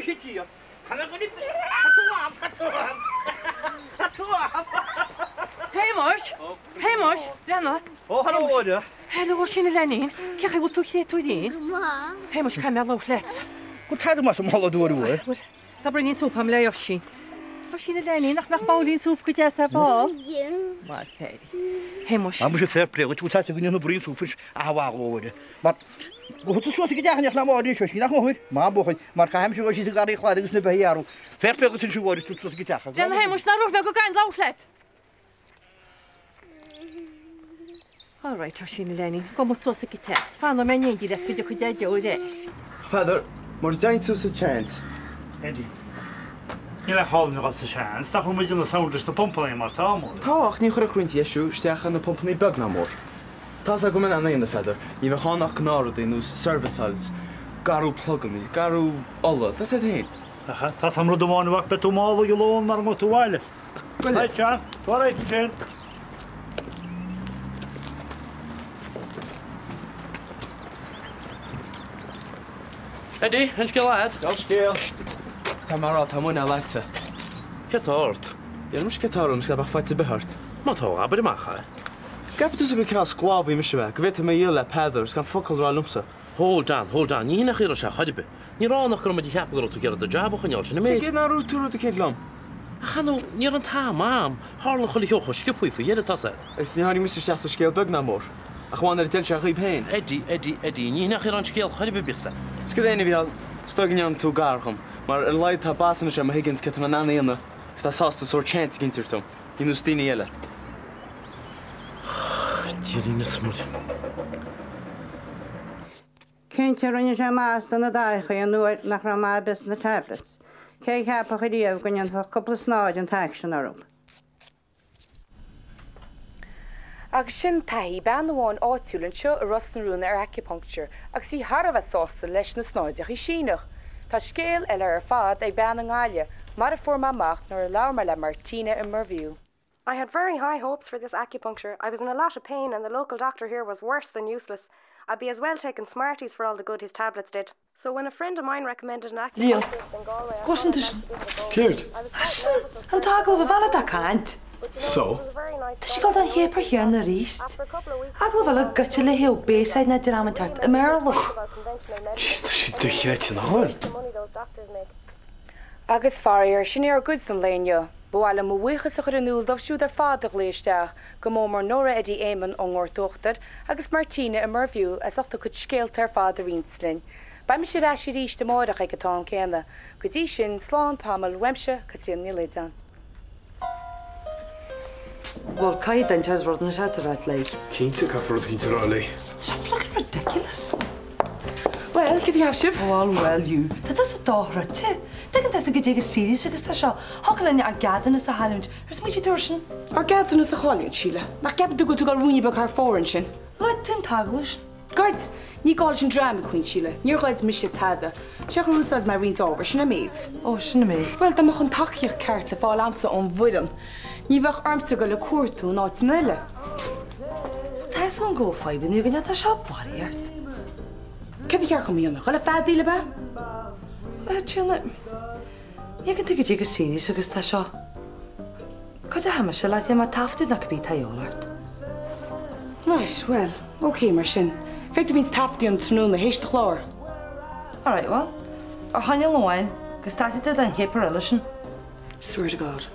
mise tír. Tá mé ag Tá tú ann, tá tú ann. Tá tú ann. Shéamais! Shéamais! Leana! Ó, hello, Máire. Hello, Oisín a leainín. Cén chaoi a bhfuil tú a chréatúirín? Go maith. Shéamais, caithfidh mé labhairt leatsa. Go tada más an mholadh dúr uaidh. Bhuel, tá braoinín súp agam le Oisín. Oisín a leainín, nach mbeadh babhlaín súp go deas ar ball? Maith féirín. Shéamais. Tá mise fair play dhuit, bhfuil táite againne na braon súp anois, a mhaith ó Mháire. Mar, go thug tú suas ag an dteach le Máire anseo, nach máthair? Maith buachaill, mar caithfimse dul síos an garraí chláir agus na beithígh a fhearadh. Fair play dhuit anseo, a Mháire, tú suas ag an teach. Lean a Shéamais, ná raibh mé go gcaithfinn labhairt leat. All right, Oisín a leainín, gabhfaidh muid suas ag an teach, 's fanfaidh mé in éindí leat go dtiocfaidh Daideo ar ais. Peadar, mura dtéann tú sa tseans. Eddie, Níl aon chall linn a dhul sa seans, nach bhfuil muid ina sound leis na pumpanna mar tá muid. Tá, ach ní chuirfeadh roinnt deisiú isteach ar na pumpanna beag ná mór. Tá's agam in ann a dhéanamh, Pheadair, ní bheadh ann ach gnáthrudaí ar nós serviceáil 's garú pluganna, garú ola, tá's agat féin. Ach tá's agam rud amháin, a mhac, beidh tú mall ag lón mara ngabhfaidh tú abhaile. Right, John, go all right ansin. Eddie, an scéal a'd? Deá-scéal. Tá mé a rá, tá muineál a'dsa. Céard tá ort? Deirimse céard tá orm, 's ná beadh faitíos ar bith ort. Má tá, abair amach é. Gceapann tusa gur cineál sclábhaí mise mé, go bhféadfaidh mé a dhíol le Peadar 's gan focal a rá liomsa? Hold on, hold on, ní hin é a raibh sé chor ar bith. Ní raibh ann ach go raibh muid ag ceapadh go raibh tú ag iarraidh do jab a choinneáil, sin an méid. Tuige nár dhúirt tú rud eicínt liom? Ach ar ndóigh, ní raibh an t-am a'm. Tharla chuile cheo chomh sciobthaí faoi dheireadh, tá's a'd. Is ní tháinig mise isteach sa scéal beag ná mór. Ach amháin nuair a d'fheil sé dhaoib féin. Eddie, Eddie, Eddie, ní hin é a raibh an scéal chor ar bith, bíodh 's a'd. Is cad é a Mhícheáil, is dóigh go ndearna tú gar dhom, mar ar a laghad tá boss anois a'm a thuigeanns céard tá mé in ann a dhéanamh agus tá sásta sórt seans eicínt a thabhairt dom, ní nós daoine eile. Dia linn is muid. Cinnte, rinne sé maitheas do na daimhchaí an uair nach raibh maith ar bith sna tablets. Cé a cheapfadh ariamh go ndéanfadh cúpla snáid an t-aicsean orthu? Agus sin taithí bean amháin áitiúil anseo i Ros na Rún ar acupuncture agus í thar a bheith sásta leis na snáideachaí Síneach. Tá scéal eile ar fad ag bean i nGaillimh, mar a fuair mé amach nuair a labhair mé le Martina i Mervue. I had very high hopes for this acupuncture. I was in a lot of pain and the local doctor here was worse than useless. I'd be as well taking Smarties for all the good his tablets did. So when a friend of mine recommended an Liam, acupuncturist in Galway, I gcloiseann thought tú I'd sin? like to give it a go. Céard? I was Ah, quite sin nervous as an first t-agallamh a time bhean atá ag caint. But you know, So? he was a very nice Tá sí guy ag dul and don I really chéapar chéanna liked him. arís. After a couple of weeks Agallamh eile goitse le thaobh Bayside ná dream inteacht i mBéarla. about conventional Jeez, medicine tá sí and really dochreidte, nach bhfuil? the money those doctors make. Agus faraor, sin é ár gcuid don lae inniu. Ba mhaith liom mo bhuíochas a chur in iúl dóibh siúd ar fad a ghlaoigh isteach, go mór mór Nóra Eddie Éamonn ón nGort Uachtair agus Martina i Mervue as ucht a gcuid scéalta ar fad a roinnt linn. Beidh mise ar ais arís amáireach ag an t-am céanna. Go dtí sin, slán tamall uaimse, Caitríona Ní Loideáin. Bhuel, caithfidh duine inteacht rud inteacht a rá léi. Cinnte, caithfear rud eicínt a rá léi. Tá sé flippin' ridiculous. Bhuel, cad a cheap sibh? Well, well, you. Tá tusa dochreidte. Tuigeann tusa goidé chomh serious agus tá seo. Thiocfadh linn ár gceadúnas a chailliúint. Ar smaointigh tú air sin? Ár gceadúnas a chailliúint, Síle? Nach gceapann tú go bhfuil tú ag dul ruainne beag thar fóir ansin? Ghoid tú an t-agallamh sin. Goid! Ní gá leis an dráma a chaoint, Síle. Níor ghoid mise tada. Sé gur úsáid mé roinnt ábhair, sin an méid. Ó, sin an méid. Bhuel, dá mbeadh an tacaíocht ceart le fáil a'msa ón bhfoireann, ní bheadh ormsa dul ag cuartú in áiteanna eile. Tá fhios agam go bhfuil fadhbanna againn ach tá seo barraíocht. Céard ba cheart dhom a dhéanamh? Dhul ag feadaíl, ab ea? Bhuel, a Tríona, ní thuigeann tú goidé chomh serious agus tá seo. Cuideoidh mise leat, déanfaidh mé taifeadadh nó cibé atá de dhíobháil ort. Right, bhuel, ok mar sin. Féadfaidh tú roinnt taifeadtaí a dhéanamh tráthnóna, théis do chlár. Alright, bhuel, ar choinníoll amháin, go stadfaidh tú den chéapar eile sin. Swear to God.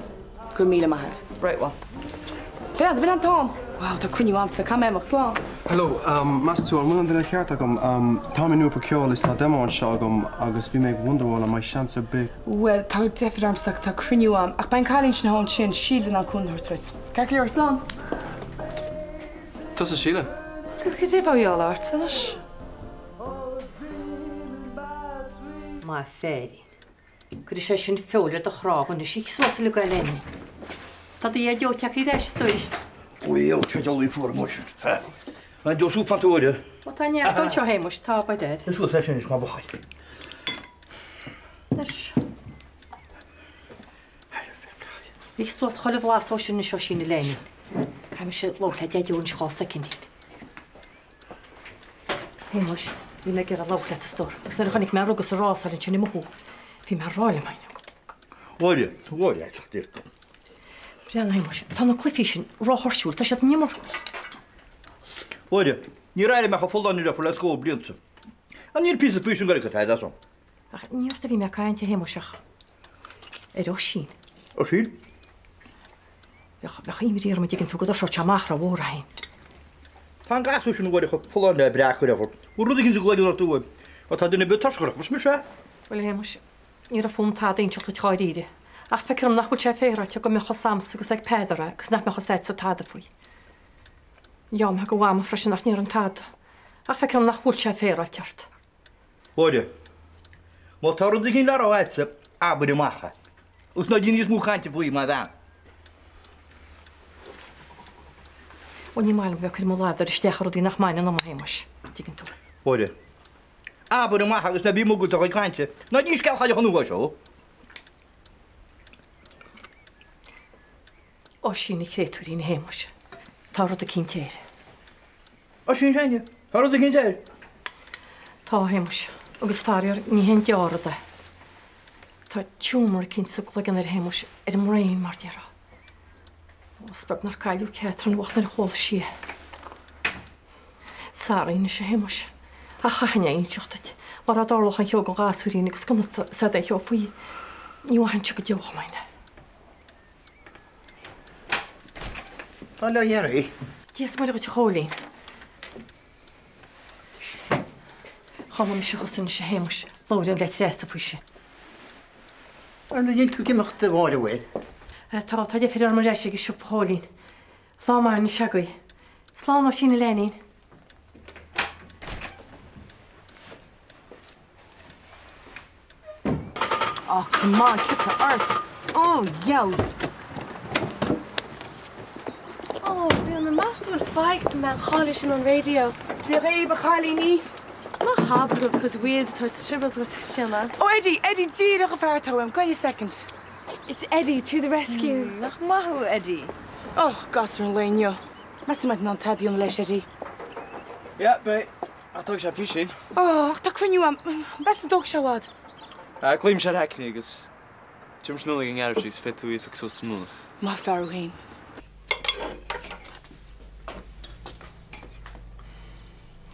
Go raibh míle maith agat. Right, bhuel. B'in b'in an t-am! Wow, tá cruinniú a'msa, caithfidh mé imeacht, slán! Hello, meas tú an bhfuil an duine ceart agam? Táim i ngrúpa ceoil is tá demo anseo agam agus bhí mé ag wonderáil an mbeidh seans ar bith. Bhuel, tá deifir ormsa tá cruinniú a'm, ach beidh an cailín sin thall ansin, Síle, in ann cúnamh a thabhairt duit. Ceart go leor, slán! Tusa Síle? Agus cad é bheadh de dhíobháil ort anois? Maith a féirín. Cuirfidh sé sin feoil ar do chnámha anois. Ith suas uilig é a léinín. Tá do Dhaideo tagtha ar ais, is dóigh. Bhuel, tá dul fuar muis. An deosú fantóir. Ó tá neart anseo, a Shéamuis, tá, by dad. Is suas é sin anois, má bhuachaill. Anois. Ith suas chuile bhlas ó sin anois, Oisín, a léinín. Caithfidh mise labhairt le Daideo anois 2 soicindín. Shéamuis, bhí mé ag iarraidh labhairt leat, a stór, agus nuair a chonaic mé a rugas ag rásáil ansin amuigh thú. Bhí mé a rá liom féin go. Mháire, Mháire, a deir tú. Breathnaigh muis, tá na cluichí sin róthuirsiúil, tá siad an iomarcach. Mháire, níor éirigh mé chomh folláin le le scór blianta. An níl píosa faoisimh go raibh tada as ann? Ach ní ort a bhí mé ag caint, a Shéamuis, ach ar Oisín. Oisín? Bheadh, bheadh imní orm an dtuigeann tú go dtoiseodh sé amach rómhór é féin. Tá an gasúr sin a Mháire chomh folláin le breac ar bhur rud éigin sa gcloigeann ort uaim. Má tá duine ar bith tuirseach, is mise é. Bhuel, a Shéamuis, ní raibh fúm tada a inseacht duit dháiríre, ach feictear dom nach bhfuil sé féaráilte go mbeadh fhios a'msa agus ag Peadar é agus nach mbeadh fhios a'dsa tada faoi. Gheall mé do Mhama freisin nach ndéarfainn tada, ach feictear dom nach bhfuil sé féaráilte ort. Mháire, má tá rud éigin le rá a'dsa, abair amach é. Agus ná déan níos mó cainte faoi, mar bhean. Ó ní maith liom a bheith ag cur mo ladar isteach i rudaí nach mbaineann liom, a Shéamuis, an dtuigeann tú. Mháire, abair amach agus ná bí ag mogailt do chuid cainte. Ná déan scéal chailleach an uair seo. Oisín an créatúirín, a Shéamuis. Tá rud eicínt air. Oisín s'againne. Tá rud eicínt air. Tá, a Shéamuis. Agus faraor, ní haon deá-rud é. Tá tumour eicínt sa gcloigeann air, a Shéamuis, ar an mbrain, mar déarfá. Ó, is beag nár cailleadh Catherine bhocht nuair a chuala sí é. Sorry anois, a Shéamuis, ach chaithfinn é a inseacht duit, mar dá dtarlódh aon cheo don ghasúirín agus gan fhios a'd aon cheo faoi, ní mhaithfinnse go deo dhom féin é. Tá le iarraidh. Dia is Muire dhuit a Chóilín. Dhá mba mise thusa anois a Shéamuis, labhróinn le Treasa faoi sin. Ar ndóigh níl tú ag imeacht a Mháire bhfuil? Tá, tá deifir orm ar ais ag an siopa a Chóilín. Lá maith anois agaibh. Slán Oisín a leainín. Oh, come on, cad tá ort? Oh, yow! Oh, Ríona, meas tú an bhfuil faic go mbeidh an cháile sin an raidió? Dia dhaoibh, a chailíní! Ná habair go bhfuil cuid bhfuil de tabhairt trioblóid dhuit, Críona. Oh, Eddie, Eddie, díreach an fear atá uaim, gabh a second. It's Eddie to the rescue. Nach maith thú, Eddie. Oh, gasúr an lae inniu. Meas tú an mbeidh in ann tada a dhéanamh leis, Eddie? Yeah, beidh. Ach tógfaidh sé písín. Ó, ach tá cruinniú a'm. Meas tú an dtógfaidh sé i bhfad? Glaofaidh mise ar Hackney agus tabharfaidh mise anonn ag an ngarage í is féadfaidh tú í a phiocadh suas tráthnóna. Maith fear thú fhéin.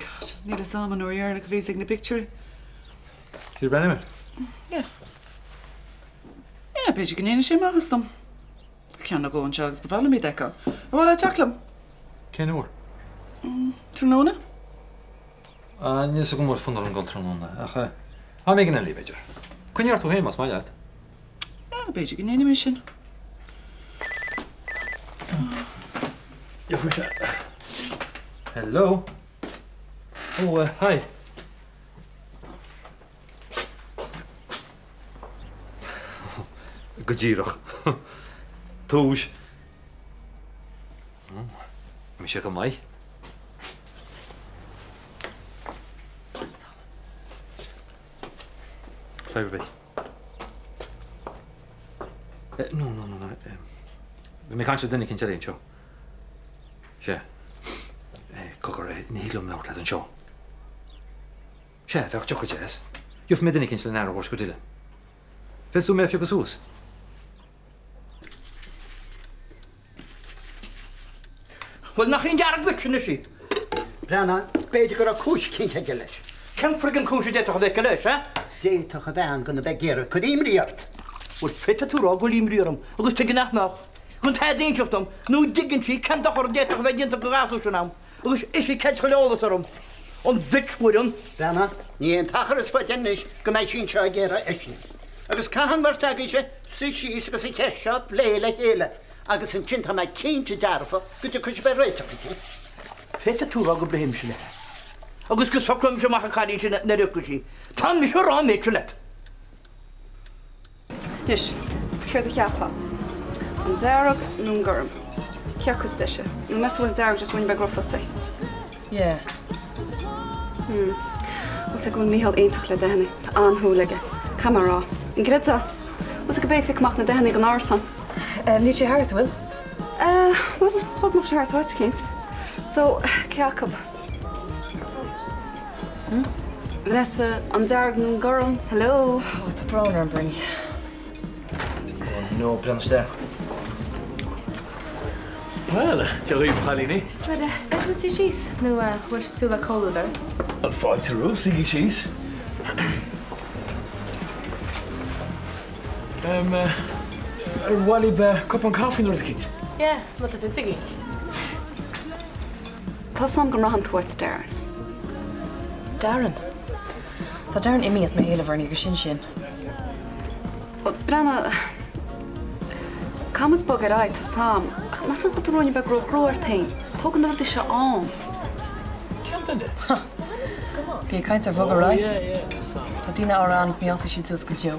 God, níl fhios a'm an uair dheireanach a bhíos ag na pictiúirí. Tú ag breathnú air? Yeah. Yeah, b'fhéidir go ndéanfaidh sé maitheas dom. Tá ceann nó dhó anseo agus ba bhreá liom iad a fheiceáil. Ar mhaith leat teacht liom? Cén uair? Tráthnóna? Níl fhios agam an bhfuil fonn orm dul tráthnóna, ach am éigin eile, b'fhéidir. Coinnigh ort tú féin, más maith leat. B'fhéidir go ndéanfaidh mé sin. Gheobhaidh mise. Hello? Oh, hi. Go díreach. Tús. Mise go maith. Fadhb ar bith. No, no, no, no. Bhí mé ag caint le duine eicínt eile anseo. Sea. Cogar, ní thig liom labhairt leat anseo. Sea, bheadh deoch deas. Gheobhaidh mé duine eicínt lena aire a thabhairt go Dillon. Féadfaidh tú mé a phiocadh suas? Bhuel, nach í an dearg duit anois í? Breandán, b'fhéidir go raibh cúis eicínt aige leis. Cén friggin cúis a d'fhéadfadh a bheith aige leis, eh? D'fhéadfadh a bheith ann gona bheith ag iarraidh cur imní ort. Bhuel, féadfaidh tú a rá go bhfuil imní orm, agus tuige nach mbeadh? Gan tada a inseacht dom, nó an dtuigeann sí cén dochar a d'fhéadfadh a bheith déanta don ghasúr sin a'm. Agus ise ag ceilt chuile eolas orm. An bitch Mhuireann. Breandán, ní hé an t-achar is faide anois go mbeidh sí anseo ag iarraidh Oisín. Agus caithfidh an bheirt agaibhse suí síos agus an cheist seo a phlé le chéile agus ansin tá mé cinnte dearfa go dtiocfaidh sibh ar réiteach eicínt. Féadfaidh tú a rá go bpléifidh mise léi. Agus go socróidh mise amach an cailín sin nuair a thiocfaidh sí. Tá mise ag rá an méid sin leat. Anois, céard a cheapfá? An dearg nó an gorm? Cé acu is deise? Nó meas tú bhfuil an dearg just ruainne beag rófhusa? Yeah. Hmm. Bhfuil 's agat go bhfuil Mícheál iontach le dathanna. Tá an-shúil aige. Caithfidh mé a rá. An gcreidfeá? Bhfuil 's agat cibé phioc amach na dathanna don árasán. Níl sé thart, an bhfuil? Eh, bhuel, chóir go mbeadh sé thart áit eicínt. So, cé acu? Hmm? Vanessa, an dearg nó an gorm? Hello? Ó, tá brón orm, Bernie. Ó, no, breathnaigh isteach. Bhuel, Dia dhaoibh, a chailíní. Smuda, bhféadfadh muid suí síos, nó an bhfuil sibh ag súil le comhluadar? Bhuel, fáilte romhaibh, suígí síos. Ar mhaith libh cupán caife nó rud eicínt? Yeah, má tá tusa agaibh. Tá 's a'm go mbraitheann tú uait Darren. Darren? Tá Darren imithe as mo shaol, a Bhernie, agus sin sin. Bhuel, breathnaigh, caithfidh muid bogadh ar aghaidh, tá 's a'm, ach meas tú nach bhfuil tú ruainne beag róchrua ort féin? Tógann na rudaí seo am. Cén duine? Bí ag caint ar bhogadh ar aghaidh. Tá daoine á rá agus ní fhásfaidh siad suas go deo.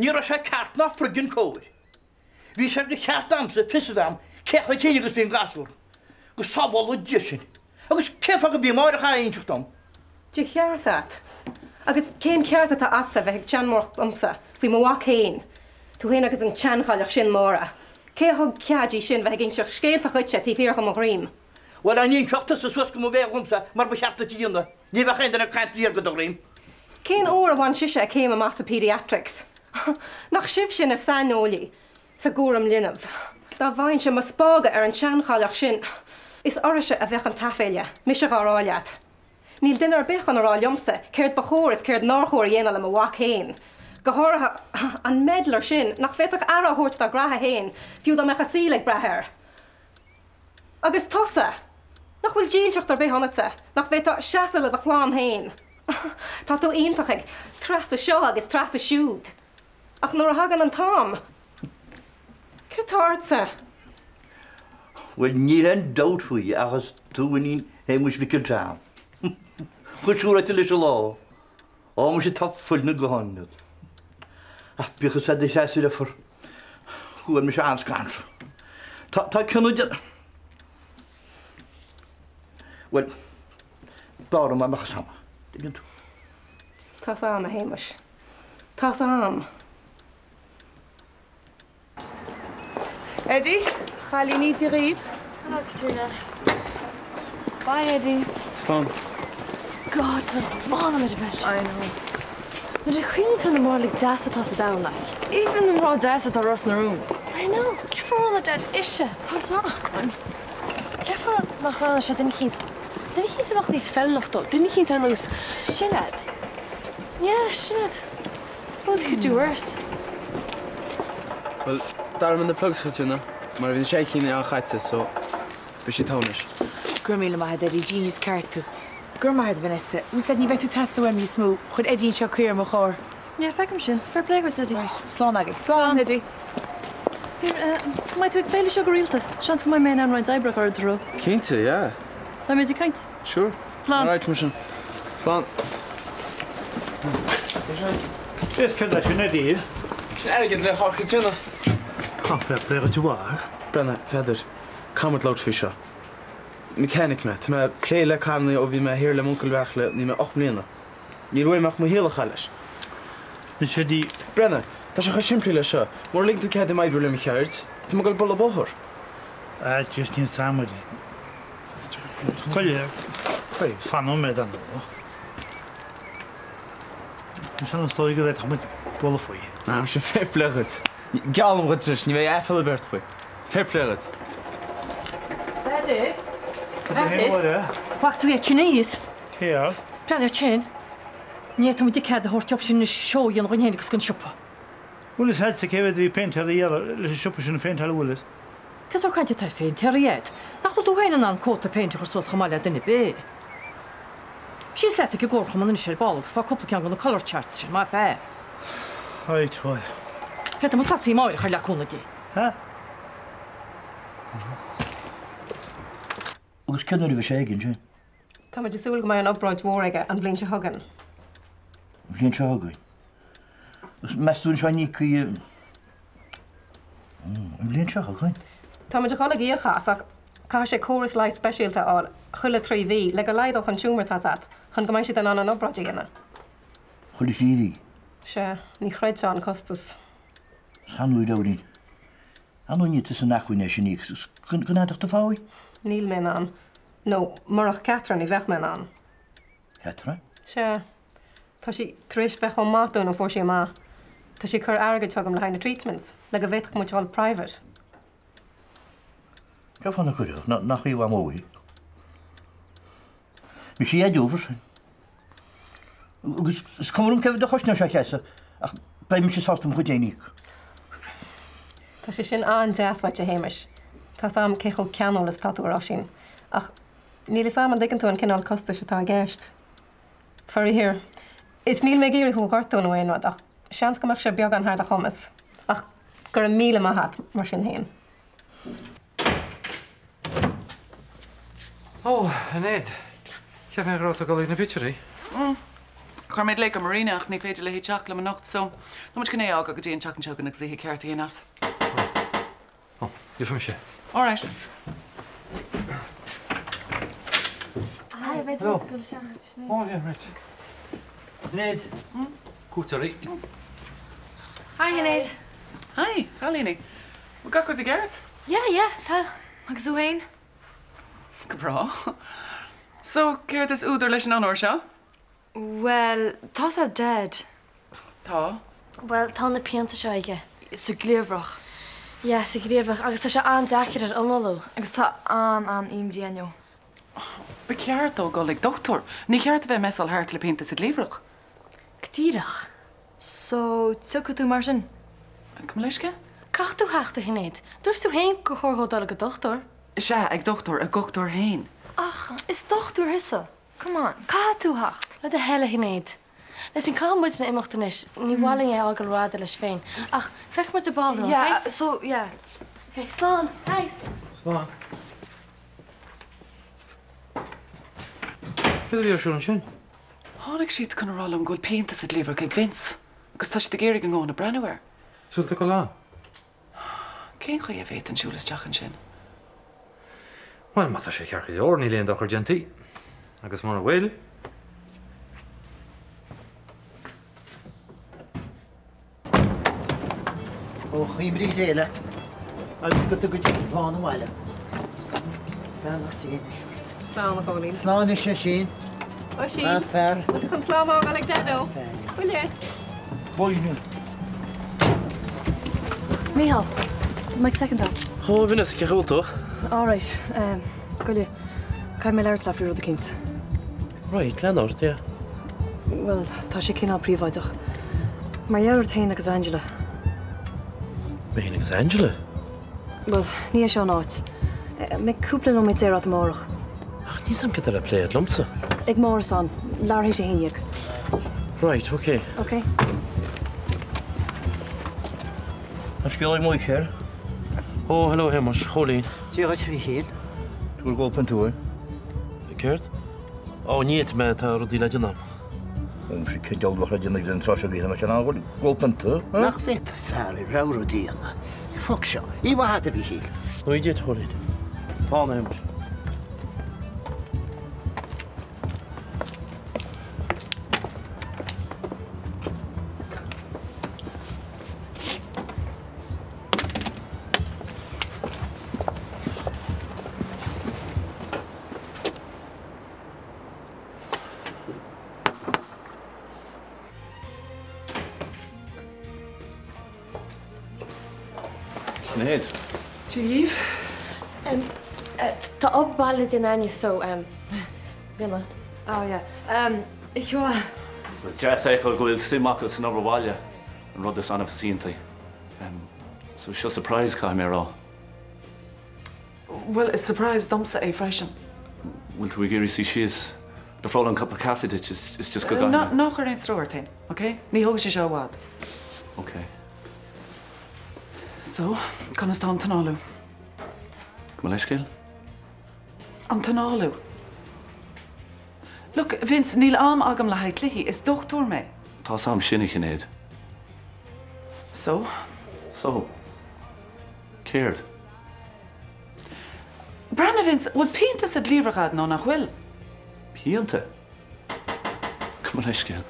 Ní raibh sé ceart ná friggin cóir. Bhí sé de cheart a'msa fios a bheith a'm cé chomh tinn agus bhí an gasúr. Go sábhála Dia sinn. Agus cén fáth go b'í Máire a chaithfidh a inseacht dom? De cheart a't. Agus cén ceart atá a'tsa bheith ag seanmóireacht liomsa faoi mo mhac fhéin? Tú fhéin agus an tseanchailleach sin, Máire. Cé a thug cead di sin bheith ag inseacht scéalta dhuitse taobh thiar de mo dhroim? Bhuel, dá n-inseodh tusa suas go mo bhéal dhomsa mar ba cheart duit a dhéanamh, ní bheadh aon duine ag caint taobh thiar de do dhroim. Cén uair a bhain sise a céim amach sa Paediatrics? Nach sibhse na saineolaí sa gcúram linbh? Dá bhfaighinnse mo spága ar an tseanchailleach sin, is uirthise a bheadh an t-aiféala, mise dhá rá leat. Níl duine ar bith chun a rá liomsa céard ba chóir is céard nár chóir a dhéanamh le mo mhac féin. Go háirithe an meddler sin nach bhféadfadh aire a thabhairt dá ghraithe féin, fiú dá mbeadh a saol ag brath air. Agus tusa! Nach bhfuil dílseacht ar bith ionatsa, nach bhféadfá seasamh le do chlann féin? Tá tú iontach ag treasa seo agus treasa siúd. Ach nuair a thagann an t-am, céard tá ortsa? Bhuel, níl aon dabht faoi ach is tú iníon Shéamuis Mhicil Tom. Chomh siúráilte leis an lá. Ó, muise tá fuil na gutháin ionat. Ach bíodh fhios a'd a Threasa deirfiúr, go bhfuil mise an-scanrtha. Tá, tá cion de. Bhuel, b'fhearr dom dá mbeadh fhios a'm. Tuigeann tú? Tá's a'm, a Shéamuis. Tá's a'm. Eddie, chailíní Dia dhaoibh. Hello, Caitríona. Bye, Eddie. Slán. God, tá bánamid a bit. I know. Nuair a chuimhníonn tú ar na mná uilig deasa atá sa domhan, like. Even na mná deasa atá Ros na Rún. I know. Cén fáth ar roghnaigh Dad ise? Tá a. Cén fáth nach roghnaigh sé duine eicínt, duine eicínt a mbeadh níos feiliúnach dó, duine eicínt ar nós Sinéad. Yeah, Sinéad. Suppose you could do worse. Bhuel, d'athraigh mé na plugs, a Chaitríona, mar bhí na sé cinn an-chaite, so beidh siad togha anois. Go raibh míle maith agat, Eddie, genius ceart tú. Go raibh maith agat, Vanessa. Bhfuil 's a'd, ní bheidh tú ag teastáil uaim níos mó. Chuir Eddie anseo caor ar mo charr. Yeah, feicim sin. Fair play dhuit, Eddie. Right, slán agaibh. Slán, Eddie. Here, an mbeidh tú ag plé leis seo go rialta? Seans go mbeidh mé in ann roinnt oibre a chur i do threo. Cinnte, yeah. Beimid ag caint. Sure. Slán. Alright, mar sin. Slán. Is céard é sin, Eddie? Sin airgead le carr Chaitríona. Tá fair play dhuit a mhac. Breathnaigh, Pheadair, caithfidh muid labhairt faoi seo. Mechanic mé. Tá mé ag plé le carrannaí ó bhí mé thiar le m'uncail Bheartla, nuair bhí mé 8 mbliana. Níl uaim ach mo shaol a chaitheamh leis. Anois, Eddie. Breathnaigh, tá sé chomh simplí le seo. Mura ligeann tú cead dom oibriú le mo cheird, tá mé ag dul ag bualadh bóthar. Ah, just níl 's a'm, Eddie. Coille, fan nóiméad ar ndóigh. Ansin is dóigh go bhféadfadh muid bualadh faoi. Ah, sin fair play dhuit. Geallaim dhuit anois, ní bheidh aiféala ar bith ort faoi. Fair play dhuit. Peadar? Peadar? Bhfaca tú iad sin thíos? Céard? Breathnaigh air sin. Ní fhéadfaidh muid cead a thabhairt dóibh sin anois seó a dhéanamh dhúinn féin agus don siopa. Bhfuil fhios a'dsa cé mhéad a bhí péinteáil a iarraidh leis an siopa sin a phéinteáil an bhfuil fhios? Cén sórt cainte atá ar phéintéirí Ed? Nach bhfuil tú féin in ann cóta péinte a chur suas chomh maith le duine ar bith? Síos leat ag an gcomharchumann anois ar ball agus faigh cúpla ceann de na colour charts sin, maith fear. Right, bhuel. Féadfaidh muid tosaí amáireach ar le cúnamh Dé. Ha? Agus cén uair a bheidh sé aige ansin? Tá muid ag súil go mbeidh an obráid mhór aige an bhliain seo chugainn. An bhliain seo chugainn? Agus meas tú anseo ní cuí an bhliain seo chugainn? Tá muid ag dul ag íoc as ach caithfidh sé córas leighis speisialta a fháil chuile thrí mhí le go laghdódh an tiúmar, tá's a't, chun go mbeidh siad in ann an obráid a dhéanamh. Chuile thrí mhí? Sea, ní chreidfeá an costas. San uair amháin. Ar ndóigh níl tusa in acmhainn é sin a íoc go n-fhéadfadh do pháí? Níl mé in ann. Nó, murach Catherine, ní bheadh mé in ann. Catherine? Sea. Tá sí tar éis bheith chomh maith dúinn ó fuair sí amach. Tá sí ag cur airgid chugam le haghaidh na treatments, le go bhféadfadh muid dul private. Cén fáth nach gcuirfeadh? Nach í a mhamó í? Bhí sí éadóchasach sin. Agus is cuma liom cé mhéad a chosnóidh sé a Threasa, ach beidh mise sásta mo chuid féin a íoc. Tá sé sin an-deas uait, a Shéamais. Tá's a'm cé chomh ceanúil is atá tú ar Oisín. Ach níl fhios a'm an dtuigeann tú an cineál costais atá i gceist. Faraor. Is níl mé ag iarraidh thú a ghortú nó aon rud, ach seans go mbeadh sé beagán thar do chumas. Ach go raibh míle maith a't, mar sin fhéin. Ó, a Ned. Cheap mé go raibh tú ag dul ag na pictiúirí. Mm. Chuir mé glaoch ar Marina ach ní féidir léi teacht liom anocht so tá muid chun é a fhágáil go dtí an tseachtain seo chugainn agus oíche ceart a dhéanamh as. Ó, gheobhaidh mise. All right. Hi, beidh tú ag dul isteach. Oh, yeah, right. Ned. Cuairteoirí. Hi, Ned. Hi, chailíní. Bhfuil gach rud i gceart? Yeah, yeah, tá. Agus tú féin? Go breá. So, céard is údar leis an onóir seo? Bhuel, tá's a'd Dad. Tá. Bhuel, tá na pianta seo aige. Sa gcliabhrach. Yeah, sa gcliabhrach agus tá sé an-deacair air análú. Agus tá an-an-imní orainn. Ba cheart dó dul ag dochtúir. Ní ceart a bheith ag messáil thart le pianta sa gcliabhrach. Go díreach. So, tiocfaidh tú mar sin? Gabh mo leithscéal? Caithfidh tú theacht, a Shinéad. Dúirt tú féin gur chóir dhó dul ag an dochtúir. Sea, ag dochtúir, a dhochtúir féin. Ach is dochtúir thusa. Come on, caithfidh tú theacht. Le do thoil, a Shinéad. Listen, caithfidh muidne imeacht anois, ní mhaith linn é a fhágáil rófhada leis féin. Ach feicfidh muid ar ball thú, ok? Yeah, so, yeah. Ok, slán! Thanks! Slán. Céard a bhí ar siúl ansin? Tháinig siad chun a rá liom go bhfuil pianta sa gcliabhrach ag Vince agus tá siad ag iarraidh go ngabhfainn ag breathnú air. An bhfuil tú ag dul ann? Cén chaoi a bhféadfainn siúl isteach ansin? Bhuel, má tá sé ceart go leor, níl aon dochar déanta. Agus mura bhfuil? Ó chuimrí Dé leat agus go dtuga Dia slán abhaile. Beannacht Dé anois ort. Slán a Chóilín. Slán anois Oisín. Oisín. A fear. Bhfuil tú chun slán a fhágáil ag Daideo? Buille. Buille. Mícheál, mbeidh soicind a'd? Ó, a Vanessa, cén chaoi a bhfuil tú? Alright, gabh i leith, caithfidh mé labhairt leat faoi rud eicínt. Right, lean ort, yeah. Bhuel, tá sé cineál príobháideach. Mar gheall ort féin agus Angela. Mé féin agus Angela? Bhuel, ní hé seo an áit. Mbeidh cúpla nóiméad saor a'd amárach. Ach níl 's a'm céard atá le plé a'd liomsa. Ag m'árasán. Leathuair théis 11. Right, ok. Ok. An scéal ag Michael? Ó, hello a Shéamais, Chóilín. Dia dhuit, a Mhíchíl. Tú ag ól pionta uair? Céard? Ó, ní fhéadfaidh mé, tá rudaí le déanamh. Ó, muise, cén diabhal a bheadh le déanamh agat an tráth seo d'oíche, nach ea, ag ól pionta? Nach bhféadfadh fear a rogha rud a dhéanamh? Fuck seo. Oíche mhaith a'd, a Mhíchíl. Oíche duit, a Chóilín. Slán, a Shéamais. Sinéad. Dia dhaoibh. Tá obair baile le déanamh againne so bíonn. Oh yeah. Sure. Is deas a fheiceáil go bhfuil suim acu san obair bhaile, an rud is annamh is iontaí. So seo surprise, caithfidh mé a rá. Bhuel, is surprise domsa é freisin. Bhfuil tú ag iarraidh suí síos? D'ofrálfainn cupa caife duit, it's just go gcaithfidh mé. Ná cuir aon stró ort féin, ok? Ní thógfaidh sé seo i bhfad. Ok. So, conas tá an t-análú? Gabh mo leithscéal? An t-análú. Look, Vince, níl am agam le haghaidh cluichí, is dochtúir mé. Tá's a'm sin, a Shinéad. So? So? Céard? Breathnaigh, Vince, bhfuil pianta sa gcliabhrach a'd nó nach bhfuil? Pianta? Gabh mo leithscéal.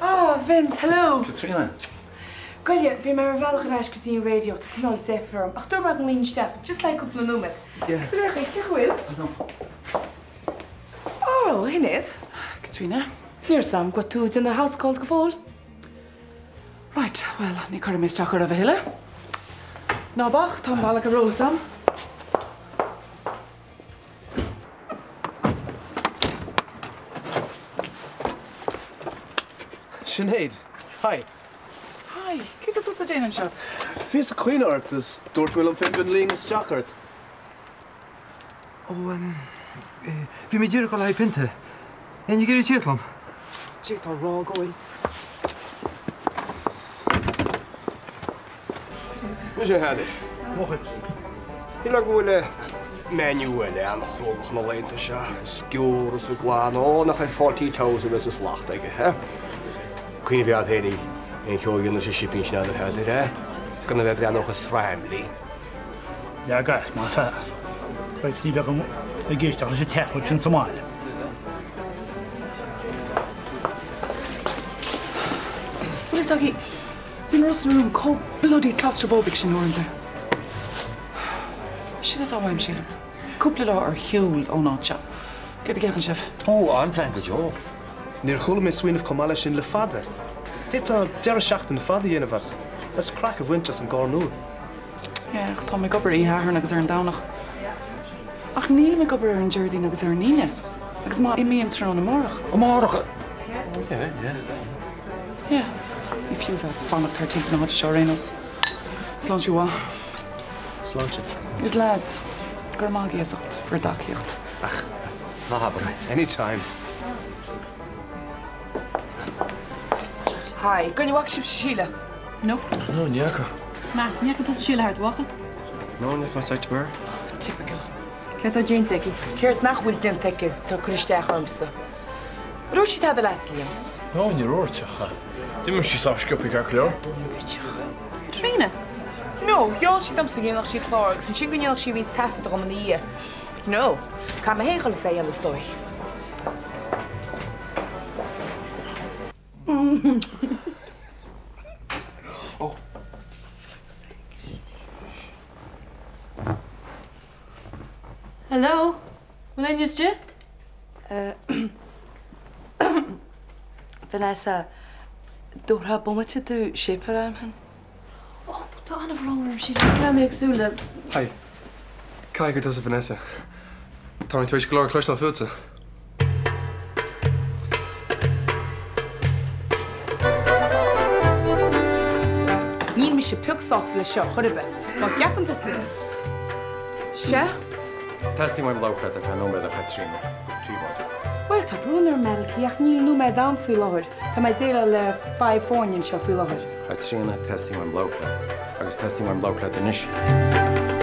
Ah, Vince, hello! Caitríona. Gabh i leith, bhí mé ar mo bhealach ar ais go dtí an raidió, tá cineál deifir orm, ach dúirt mé go nglaofainn isteach, just le cúpla nóiméad. Yeah. Agus ar aon chaoi, cén chaoi a bhfuil? Oh, a Shinéad. Caitríona. Ní raibh 's a'm go bhfuil tú ag déanamh house calls go fóill. Right, bhuel, ní chuirfidh mé isteach oraibh a thuilleadh. Ná bac, tá an bealach ar eolas a'm. Sinéad, Hi. Hi, céard atá tusa ag déanamh anseo? Bhíos ag cuimhneamh ort is dúirt mé liom féin go nglaofainn isteach ort. Ó, bhí mé díreach ag dul le haghaidh pionta. Éinne ag iarraidh tíocht liom? D'fhéadfá a rá go bhfuil. Muise a Pheadair. Shílfeá go bhfuil menu eile an-chruógach na laethanta seo, is giúr is glan, ó nach é Fawlty Towers a bheas an slacht aige, he? Cuimhne bheag féin í, aon cheo a dhéanamh sa sipín sin a Pheadair, he? Is gan a bheith ag breathnú chomh sraimlí. Leag as, mar fear. Beidh sí beag ag éisteacht leis an taifead sin sa mbaile. Bhfuil fhios agaibh, bíonn Ros na Rún chomh bloody claustrophobic sin uaireanta. Sin atá uaim, sílim. Cúpla lá ar shiúl ón áit seo. Céard a cheapann sibh? Ó, an-phlean go deo. Níor chuala mé smaoineamh chomh maith leis sin le fada. D'fhéadfá deireadh seachtaine fada a dhéanamh as, agus craic a bhaint as an gcarr nua. Yeah, ach táim ag obair oíche Shathairn agus ar an Domhnach. Ach nílim ag obair ar an Déardaoin agus ar an Aoine. Agus má imím tráthnóna amárach. Amárach? Oh yeah, yeah. Yeah. Ní fiú bheith ag fanacht thart timpeall na háite seo ar aon nós. Sláinte mhaith. Sláinte. Agus lads, go raibh maith agaibh as ucht bhur dtacaíocht. Ach, ná habair é. Anytime. Hi, an bhfaca sibhse Síle? Nope. No, ní fhaca. Matt, ní fhaca tusa Síle thart, bhfaca? No, ní fhaca mé sight uirthi. Typical. Céard atá déanta aici? Céard nach bhfuil déanta aici is atá ag cur isteach ormsa? Ar dhúirt sí tada leatsa, Liam? No, níor dhúirt, ach d'imigh sí sách sciobtha ceart go leor. Caitríona? No, gheall sí domsa go ndéanfadh sí clár agus ansin go ndéanfadh sí roinnt taifeadta dhom ina dhiaidh. But no, caithfidh mé féin dhul is é a dhéanamh is dóigh. Hello? Bhfuil éinne istigh? Vanessa, dtabharfá bomaite domh séipéal a fháil? Ó, tá an-bhrón orm, Síle, ní raibh mé ag súil le. Hi. Caithfidh gur tusa Vanessa. Tá mé tar éis go leor a chloisteáil fútsa. Níl mise pioc sásta leis seo chor ar bith. Má cheapann tusa. Sea? Teastaíonn uaim labhairt leat ar feadh nóiméad, a Chaitríona, go príobháideach. Bhuel, tá brón orm, Malachy, ach níl nóiméad a'm faoi láthair. Tá mé ag déileáil le fadhb foirne anseo faoi láthair. Chaitríona, teastaíonn uaim labhairt leat. Agus teastaíonn uaim labhairt leat anois.